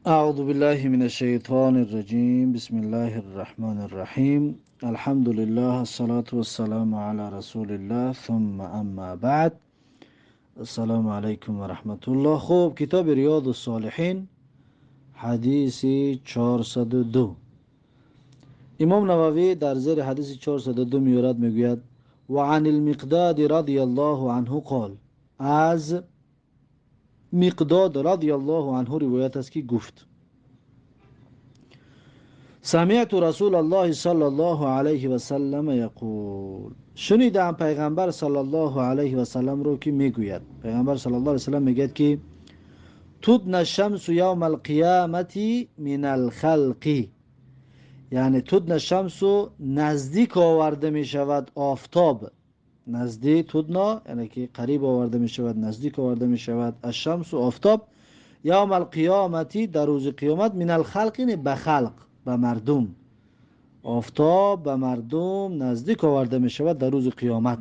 أعوذ بالله من الشيطان الرجيم. بسم الله الرحمن الرحيم. الحمد لله، الصلاة والسلام على رسول الله، ثم أما بعد. السلام علیکم و رحمت الله. خب، کتاب ریاض الصالحین، حدیث 402. امام نووی در زیر حدیث 402 میورد، میگوید: و عن المقداد رضی الله عنه قال. از مقداد رضی الله عنه روایت است که گفت: سمعت رسول الله صلی الله علیه و سلم یقول. شنیدم پیغمبر صلی الله علیه و سلم رو که میگوید، پیغمبر صلی الله علیه و سلم میگوید که تدنى الشمس یوم القیامة من الخلق. یعنی تدنى الشمس، نزدیک آورده می شود آفتاب، نزدیک، تدنى یعنی که قریب آورده می شود، نزدیک آورده می شود، الشمس آفتاب، یوم القیامة در روز قیامت، من الخلق یعنی به خلق، به مردم، آفتاب به مردم نزدیک آورده می شود در روز قیامت،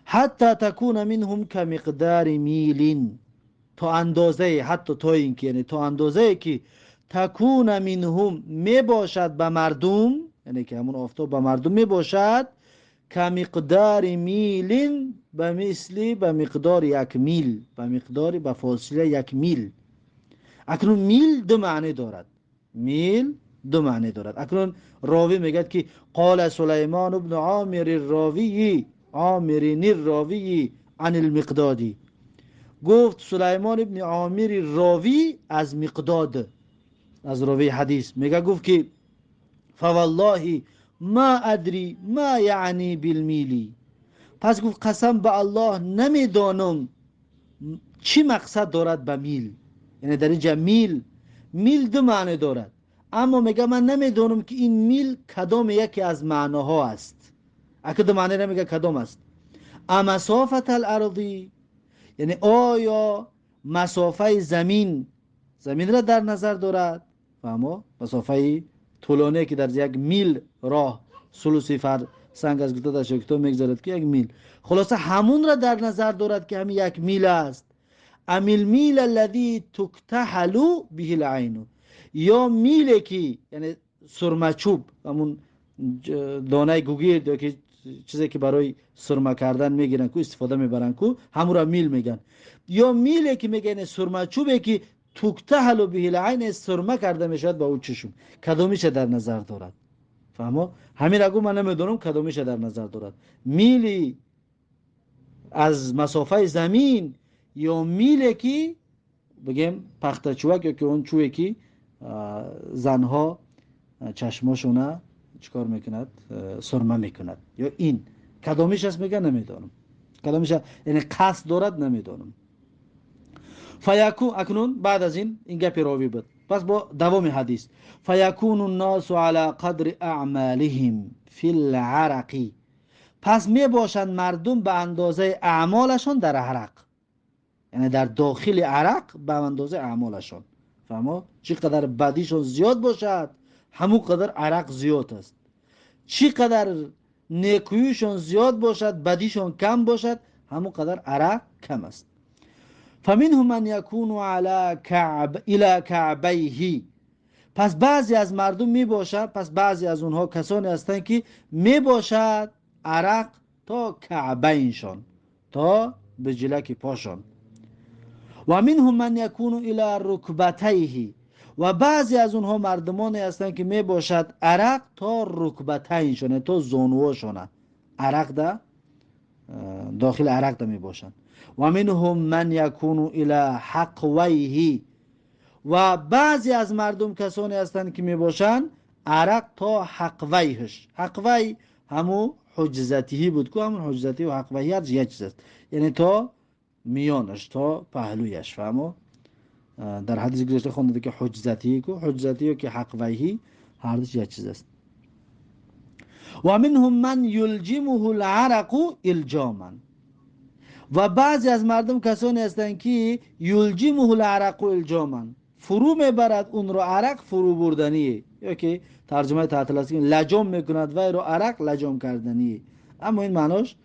حتی تکون منهم کمقدار میل، تا اندازه، حتی تا اینکه، یعنی تا اندازه که، تکون منهم می باشد به مردم، یعنی که همون آفتاب به مردم می باشد، کمقدار میل، به مثلی، به مقدار یک میل، به مقدار، به فاصله یک میل. اکنون میل دو معنی دارد، میل دو معنی دارد. اکنون راوی میگد که قال سلیمان بن عامر الراوی، عامر الراوی عن المقدادی. گفت سلیمان ابن عامر راوی از مقداد، از راوی حدیث میگه، گفت که فوالله ما ادری ما یعنی بالمیل. پس گفت قسم به الله نمیدانم چی مقصد دارد به میل. یعنی در اینجا میل، میل دو معنی دارد، اما میگه من نمیدانم که این میل کدام یکی از معناها است. اگه دو معنی نمیگه کدام است. امسافة الارض، یعنی آیا مسافه زمین، زمین را در نظر دارد؟ فهمو؟ مسافه طولانی که در یک میل راه ثلثی فرسنگ از گفته در کتاب میگذارد که یک میل، خلاصه همون را در نظر دارد که همین یک میل است. ام المیل الذی تکتحل به العین، یا میله که یعنی سرمچوب، همون دانه گوگرد یا که چیزی که برای سرمه کردن میگیرن کو، استفاده میبرن کو، همون را میل میگن. یا میله که میگن سرمچوبه که تکتحل به العین، سرمه کرده میشد با او چشم، کدومیشه در نظر دارد؟ فهمو؟ همین اگو من نمیدونم کدومیشه در نظر دارد، میلی از مسافه زمین یا میله که بگیم پخته چوک یا که اون چوبه که زنها چشماشونه چیکار میکند، سرمه میکند، یا این کدامیش است؟ میگه نمیدانم کدامیش، یعنی قصد دارد، نمیدانم. فیکون، اکنون بعد از این، این گپی راوی بود، پس با دوام حدیث: فیکون الناس على قدر اعمالهم فی العرق. پس می باشند مردم به اندازه اعمالشان در عرق، یعنی در داخل عرق به اندازه اعمالشان. فهمو؟ چقدر بدیشون زیاد باشد، همون قدر عرق زیاد است. چی قدر نیکویشون زیاد باشد، بدیشون کم باشد، همون قدر عرق کم است. فمنهم من یکون على كعب الى كعبیه. پس بعضی از مردم می باشد، پس بعضی از اونها کسانی هستند که می باشد عرق تا کعبینشان، تا به جلک پاشان. و منهم من یکون الى رکبتیه. و بعضی از اونها مردمانی هستند که می باشد عرق تا رکبتینشان، تا زانوهاشان عرق ده، داخل عرق ده می باشند. و منهم من یکون الى حقویه. و بعضی از مردم کسانی هستند که می باشند عرق تا حقویهش. حقوی همو حجزتیهی بود که همون حجزتی و حقویه هر یک چیز است، یعنی تا میانش، تا پهلویش. فهمو؟ در حدیث گذشته خوانده که حجزتی کو، حجزتی که حقویهی هر دوش یک چیز است. و منهم من یلجمه العرق الجاما. و بعضی از مردم کسانی هستند که یلجمه العرق الجاما، فرو میبرد اون رو عرق، فرو بردنیه، یا که ترجمه تحت است لجام میکند و رو عرق، لجام کردنیه، اما این معناش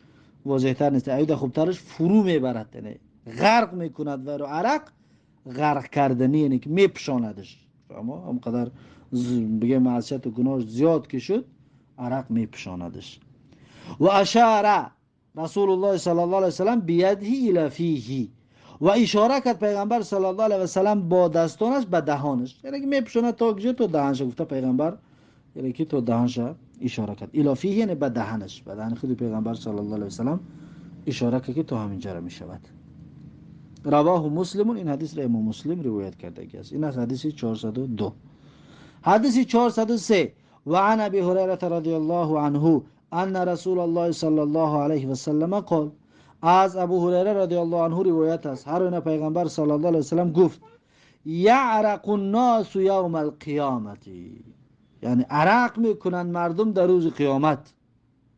واضح تر نیست. ایده خوبترش فرو میبرد، یعنی غرق میکند و رو عرق. غرق کردنی، یعنی که میپشاندش. اما همقدر بگه معصیت و گناه زیاد که شد عرق میپشاندش. و اشاره رسول الله صلی الله علیه وسلم بیده الی فیه، و اشاره کرد پیغمبر صلی الله علیه و سلم با دستانش به دهانش، یعنی که میپشاند تا کجا؟ تا دهانش. گفته پیغمبر یعنی که تا دهانش اشاره کرد. الی فیه یعنی به دهانش، به دهان خود پیغمبر صلی الله علیه و سلم اشاره کرد که تا همینجا را میشود. رواه مسلم، این حدیث را امام مسلم روایت کرده است. این از حدیث 402. حدیث 403 و عن ابی هریره رضی الله عنه ان رسول الله صلی الله علیه و سلم قال، از ابو هریره رضی الله عنه روایت است، هر آن پیغمبر صلی الله علیه و سلم گفت یعرق الناس یوم القیامت، یعنی عرق میکنند مردم در روز قیامت.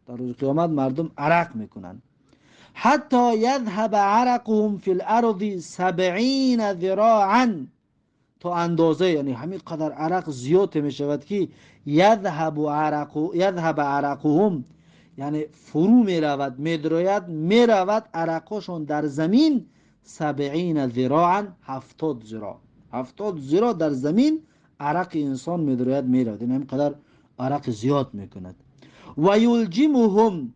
در روز قیامت مردم عرق میکنند. حتی یذهب عرقهم فی الارض 70 ذراعا، تا اندازه، یعنی همین قدر عرق زیاد میشود که یذهب عرقهم، یعنی فرو میرود، میدروید، میرود عرقشون در زمین 70 ذراعا، 70 ذراع، 70 ذراع در زمین عرق انسان میدروید، میرود، یعنی همین قدر عرق زیاد میکند. و یلجمهم،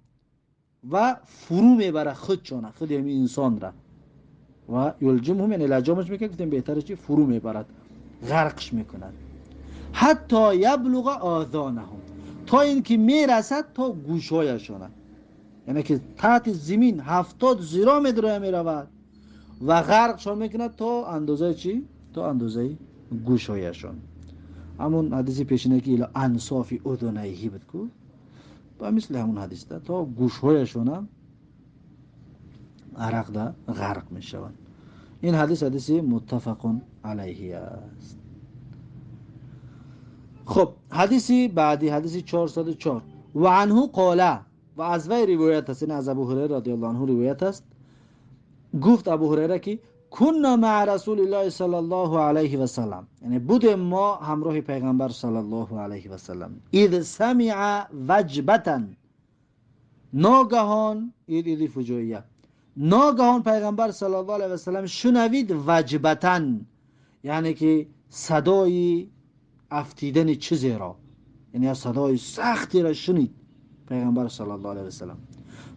و فرو میبره خودشانه، خود همین انسان را. و یلجمهم یعنی لجامش میکنه، گفتیم بهترش چی؟ فرو میبرد، غرقش میکند. حتی یبلغ آذانهم، تا اینکه میرسد تا گوشهایشان، یعنی که تحت زمین 70 ذراع میدروید میرود و غرقشان میکند تا اندازه چی؟ تا اندازه گوشهایشان. همون حدیث پیشینه که الی انصاف اذنیه بود کو، با مثل همون حدیث ده تا گوشهایشان هم عرق ده غرق میشوند. این حدیث حدیث متفق علیه است. خب حدیث بعدی حدیث 404 و عنه قال، و از وی روایت است، این از ابو هریره رضی الله عنه روایت است، گفت ابو هریره که كنا مع رسول الله صلی الله علیه و سلم، یعنی بودیم ما همراه پیغمبر صلی الله علیه و سلم، اذ سمع وجبتا، ناگهان، اذ فجاییه، ناگهان پیغمبر صلی الله علیه و سلم شنوید وجبتا، یعنی که صدای افتیدن چیزی را، یعنی صدای سختی را شنید پیغمبر صلی الله علیه و سلم.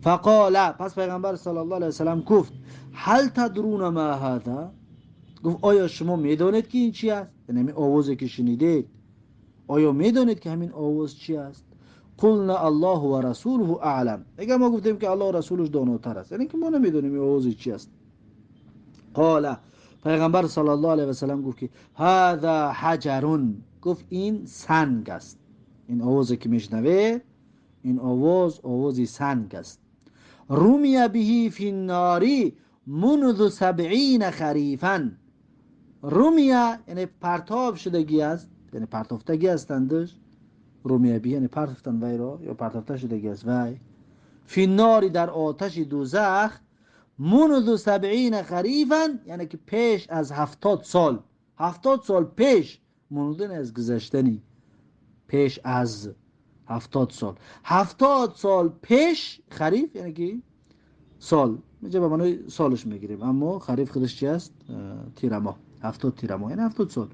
فقال، پس پیغمبر صلی الله علیه و سلم گفت هل تدرون ما هذا، گفت آیا شما میدانید که این چی است؟ یعنی همین آوازی که شنیدید آیا میدانید که همین آواز چی است؟ قلنا الله و رسوله اعلم، اگر ما گفتیم که الله و رسولش داناتر است، یعنی که ما نمیدونیم این آواز چی است. قال، پیغمبر صلی الله علیه و سلم گفت که هذا حجر، گفت این سنگ است، این آوازی که میشنوید این آواز آواز سنگ است. رمی به فی النار منذ 70 خریفا، رمی یعنی پرتاب شدگی است، یعنی پرتافتگی هستندش، رمی به یعنی پرتافتن وی را یا پرتافته شدگی است وی، فی النار در آتش دوزخ، منذ 70 خریفا یعنی که پیش از 70 سال، 70 سال پیش، منذ از گذشتنی، پیش از 70 سال، 70 سال پیش، خریف یعنی که سال، اینجا به معنای سالش میگیریم، اما خریف خودش چی است؟ تیر ماه، 70 تیر ماه یعنی 70 سال،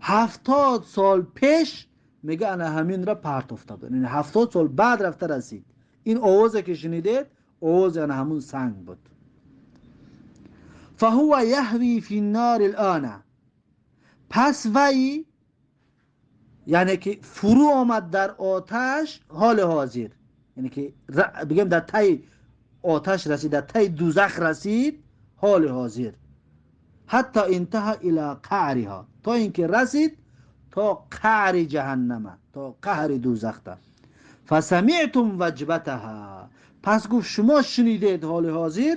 70 سال پیش میگه انا همین را پرتافته بود، یعنی 70 سال بعد رفته رسید. این آوازی که شنیدید آواز یعنی همون سنگ بود. فهو یهوی فی النار الان، پس وی یعنی که فرو آمد در آتش حال حاضر، یعنی که بگیم در تای آتش رسید، در تای دوزخ رسید حال حاضر، حتی انتها الی قعرها، تا اینکه رسید تا قعر جهنم، تا قعر دوزخ. فسمعتم وجبتها، پس گفت شما شنیدید حال حاضر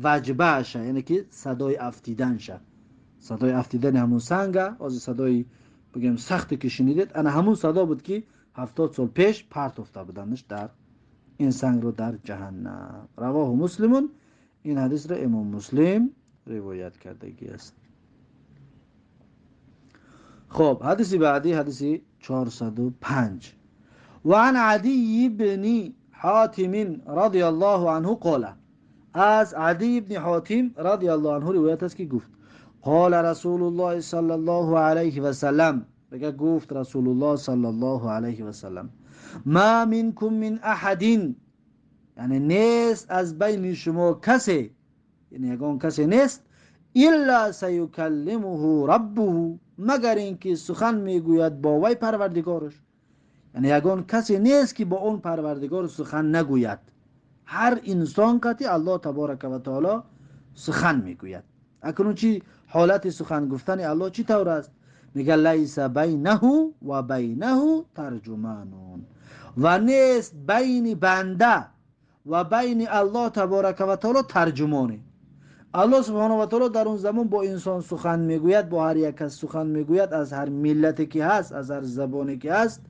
وجبهش، یعنی که صدای افتیدنش، صدای افتیدن همون سنگه، از صدای بگیم سختی که شنیدید انا همون صدا بود که 70 سال پیش پرت افتاده بودنش در این سنگ رو در جهنم. رواه مسلمون، این حدیث را امام مسلم روایت کردگی است. خب حدیث بعدی حدیث 405 و عن عدی بن حاتم رضی الله عنه قال، از عدی بن حاتم رضی الله عنه روایت است که گفت قال رسول الله صلی الله علیه و سلم، میگه گفت رسول الله صلی الله علیه و سلم، ما منکم من احد، یعنی نیست از بین شما کسی، یعنی یگان کسی نیست، الا سیکلمه ربه، مگر اینکه سخن میگوید با وی پروردگارش. یعنی یگان کسی نیست که با اون پروردگار سخن نگوید. هر انسان قطعی الله تبارک و تعالی سخن میگوید. اکنون چی حالت سخن گفتن الله چی طور است؟ میگه لیس بینه و بینه ترجمان، و نیست بین بنده و بین الله تبارک و تعالی ترجمانی. الله سبحانه و تعالی در اون زمان با انسان سخن میگوید، با هر یک کس سخن میگوید، از هر ملتی که هست، از هر زبانی که هست،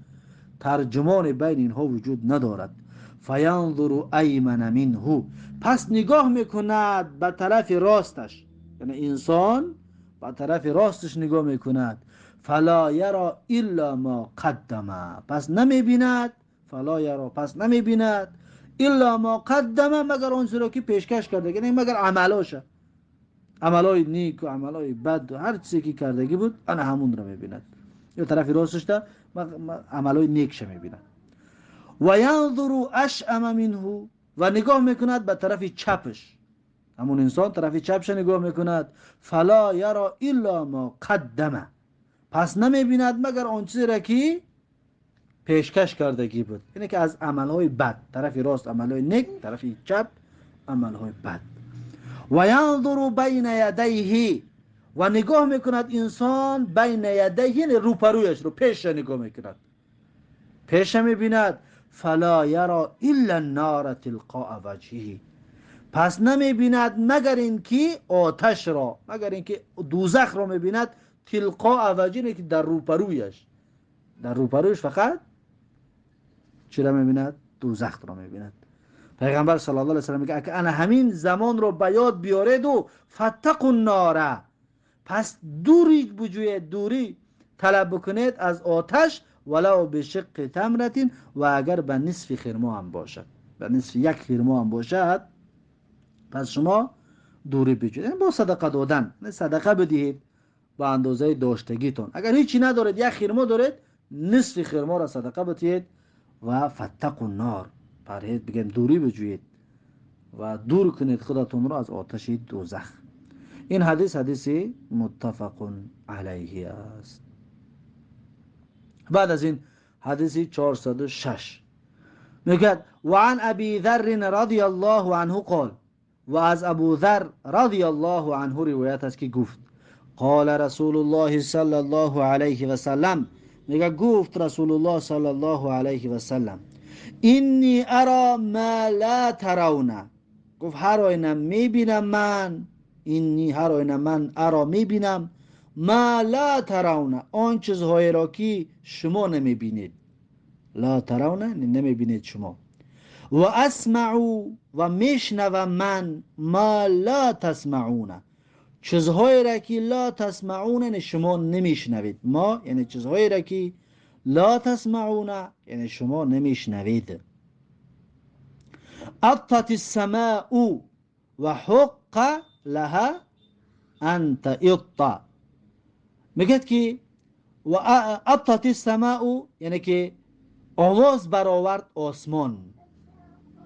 ترجمان بین اینها وجود ندارد. فینظر ایمن منه، پس نگاه میکند به طرف راستش، یعنی انسان به طرف راستش نگاه میکند. فلا یرا الا ما قدم، پس نمیبیند، فلا یرا، پس نمیبیند الا ما قدم، مگر آن را که پیشکش کرده، یعنی مگر عملاش، عملای نیک و عملای بد و هر چیزی که کردگی بود، انا همون را میبیند. یا طرف راستش ده عملای نیکش میبیند. و ینظر اشأم منه، و نگاه میکند به طرف چپش، همون انسان طرف چپش نگاه میکند. فلا یرا الا ما قدم، پس نمیبیند مگر آن چیزی را که پیشکش کردگی بود، یعنی که از عملهای بد، طرف راست عملهای نیک، طرف چپ عملهای بد. و ینظر بین یدیه، و نگاه میکند انسان بین یدیه، یعنی روپرویش رو، پیش نگاه میکند، پیش میبیند. فلا یرا الا النار تلقاء وجهه، پس نمیبیند مگر اینکه آتش را، مگر اینکه دوزخ را میبیند. تلقاء وجهه که در روپرویش، در روپرویش فقط چی را میبیند؟ دوزخ را میبیند. پیغمبر صلی الله علیه و سلم میگه اگه انا همین زمان رو به یاد بیارید و فتقوا النار، پس دوری بجوید، دوری طلب بکنید از آتش، ولو بشق تمرتین، و اگر به نصف خرما هم باشد، به نصف یک خرما هم باشد، پس شما دوری بجوید. یعنی با صدقه دادن، صدقه بدهید به اندازه داشتگیتون. اگر هیچی ندارید، یک خرما دارید، نصف خرما را صدقه بدهید و فتقوا النار، پرهیز بگیم، دوری بجویید و دور کنید خودتون را از آتش دوزخ. این حدیث حدیث متفق علیه است. بعد از این حدیث 406 میگه و عن ابی ذر رضی الله عنه قال، و از ابو ذر رضی الله عنه روایت است که گفت قال رسول الله صلی الله علیه و سلم، میگه گفت رسول الله صلی الله علیه و سلم، انی ارا ما لا ترون، گفت هر آینه میبینم من، انی هر آینه من ارا میبینم، ما لا ترون، آن چیزهایی را که شما نمیبینید، لا ترون نمیبینید شما، و اسمع و میشنوم من، ما لا تسمعون، چیزهایی را که لا تسمعون یعنی شما نمیشنوید، ما یعنی چیزهایی را که لا تسمعون یعنی شما نمیشنوید. اطت السماء و حق لها ان تئط، میگه که و اطت السماء یعنی که آواز برآورد آسمان،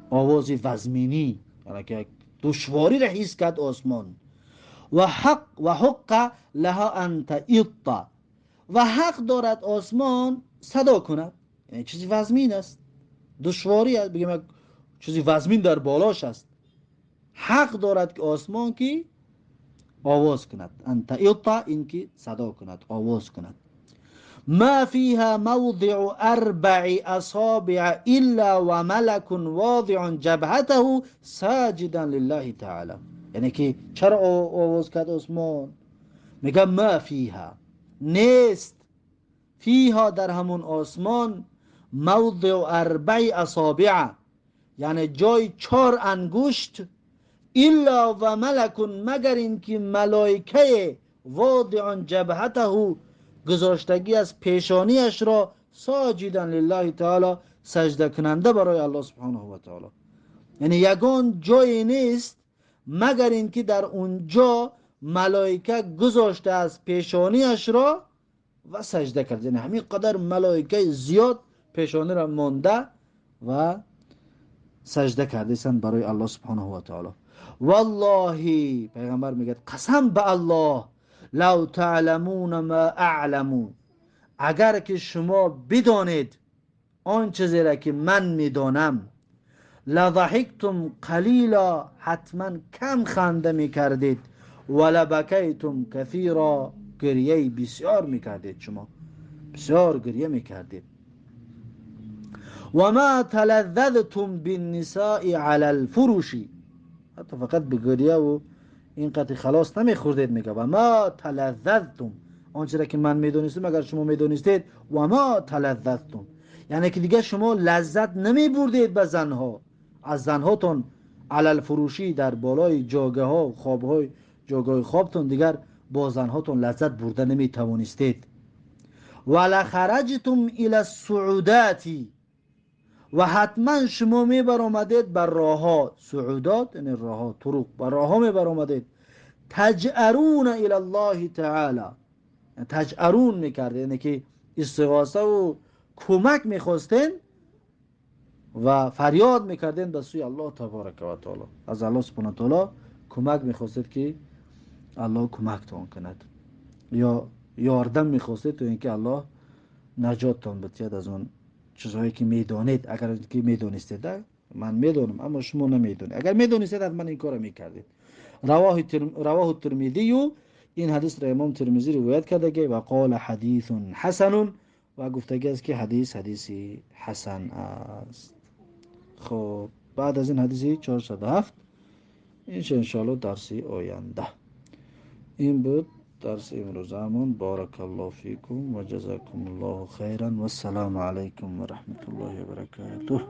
آواز وزمینی، یعنی که دشواری را حس کرد آسمان. و حق لها ان تئط، و حق دارد آسمان صدا کند، یعنی چیزی وزمین است، دشواری است، بگیم چیزی وزمین در بالاش است، حق دارد که آسمان که آواز کند، ان تئط این که صدا کند، آواز کند. ما فيها موضع اربع اصابع الا وملك واضع جبهته ساجدا لله تعالی، یعنی که چرا آواز کرد آسمان؟ میگه ما فيها نیست، فیها در همون آسمان، موضع اربع اصابع یعنی جای 4 انگشت، الا و ملک مگر اینکه ملائکه واضع جبهته گذاشتگی از پیشانیش را ساجدا لله تعالی سجده کننده برای الله سبحانه و تعالی. یعنی یگان جای نیست مگر اینکه در اونجا ملائکه گذاشته از پیشانیش را و سجده کرد. یعنی همین قدر ملائکه زیاد پیشانی را مانده و سجده کرده استند برای الله سبحانه و تعالی. والله، پیغمبر میگه قسم به الله، لو تعلمون ما اعلم، اگر که شما بدانید آن چیزی را که من میدانم، لضحکتم قلیلا، حتما کم خنده میکردید، ولبکیتم کثیرا، گریه بسیار میکردید، شما بسیار گریه میکردید. و ما تلذذتم بالنساء علی الفرش، حتی فقط به گریه و این قطع خلاص نمیخوردید. میگه و ما تلذذتم، آنچه را که من میدونستم اگر شما میدونستید، و ما تلذذتم، یعنی که دیگه شما لذت نمیبردید به زنها، از زنهاتون، علی الفرش، در بالای جاگه ها و خوابهای جاگاه خوابتون دیگر با زنهاتون لذت برده نمیتوانستید. ولخرجتم الى الصعودات، و حتما شما میبرآمدید بر راهها، صعودات یعنی راهها، طرق، بر راهها میبرآمدید، تجأرون الى الله تعالی، تجأرون میکرد یعنی که استغاثه و کمک میخواستین و فریاد میکردین به سوی الله تبارک و تعالی، از الله سبحانه و تعالی کمک میخواستید که الله کمکتان کند یا یاردم میخواستید تا اینکه الله نجاتتان بدهد از اون چیزهایی که میدانید. اگر که میدونستید، من میدونم اما شما نمیدونید، اگر میدونستید حتما این کارو میکردید. رواه الترمذی، این حدیث را امام ترمذی روایت کرده که و قال حدیث حسن، و گفتگی است که حدیث حدیثی حسن است. خب بعد از این حدیثی 407 این انشاءالله درسی آینده. این بود درس امروزمون. بارک الله فیکم و جزاکم الله خیرا و السلام علیکم و رحمت الله و برکاته.